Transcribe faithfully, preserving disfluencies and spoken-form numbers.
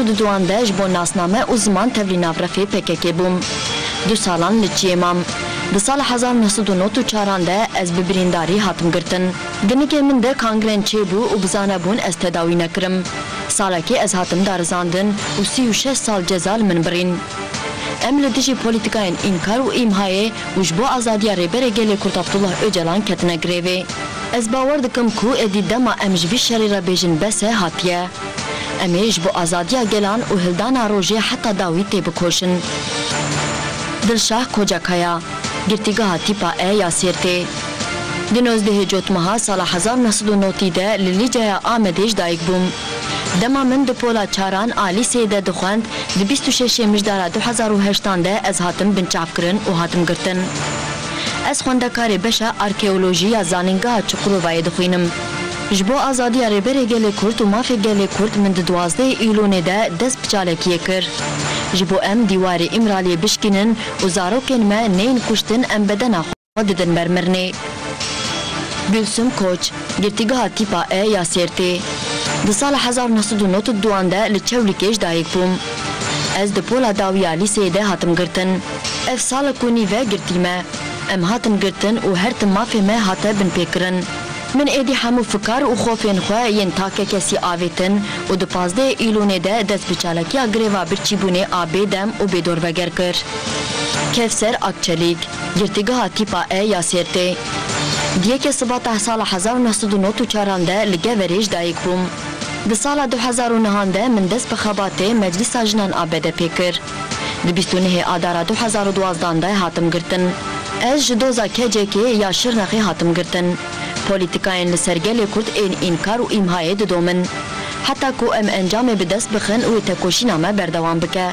û duduan de ji bo nasname û ziman tevlî navrefê P K K bûm. Du salan li çiyê mam. Di sala hezar û neh sed û nod û çaran de ez bi birîndarî hatim girtin. Di nikê min de kangren çêbû û bi zane bûn ez tedawî nekirim. Salekê ez hatim darizandin û sî û şeş sal ceza li min birîn. Em li dijî polîtîkayên înkar û îmhayê û ji bo azadiya Rêberê Gelê Kurd Abdullah Ocalan ketine grevê. Ez bawer dikim ku êdî dema em ji vî şerê re bêjin bes e, hatiye. Em ê ji bo azadiya gelan û hildana rojê heta dawî têbikoşin. Dilşah Kocakaya, Girtîgeha Tîpa E ya Sêrtê. Di nozdehê Cotmeha sala hezar û neh sed û notî de li Lîcaya Amedê ji dayik bûm. Dema min di pola çaran a lîseyê de dixwend, di bîst û şeşê Mijdara du hezar û heştan de ez hatim binçavkirin û hatim girtin. Ez xwendekarê beşa arkeolojî ya Zanîngeha Çukurovayê dixwînim. Ji bo azadiya Rêberê Gelê Kurd û mafê gelê Kurd min di duwazdehê Îlonê de dest bi çalakiyê kir. Ji bo em dîwarê Îmraliyê bişkînin û zarokên me neyên kuştin, em bedena xwe didin ber mirinê. Gulsum Koç, Girtîgeha Tîpa E ya Sêrtê. Di sala hezar û neh sed û nod û duan de li Çewlîgê ji dayik bûm. Ez di pola dawî ya lîseyê de hatim girtin. Ev salek û nîve girtî me. Em hatin girtin û her tim mafê me hate binpêkirin. Min êdî hemû fikar û xofên xwe yên takekesî avêtin û di pazdehê Îlonê de dest bi çalakiya greva birçîbûnê a bêdem û bêdorveger kir. Kevser Akçelîk, Girtîgeha Tîpa E ya Sêrtê. Di yekê Sibata sala hezar û neh sed û nod û çaran de li Geverê ji dayik bûm. Di sala du hezar û nehan de min dest bi xebatê Meclisa Jinan a B D P kir. Di bîst û nehê Adara du hezar û duazdan de hatim girtin. Ez ji doza K C K ya Şirnexê hatim girtin. Polîtîkayên li ser gelê Kurd ên înkar û îmhayê didomin. Heta ku em encamê bi dest bixin û ê tekoşîna me berdewam bike.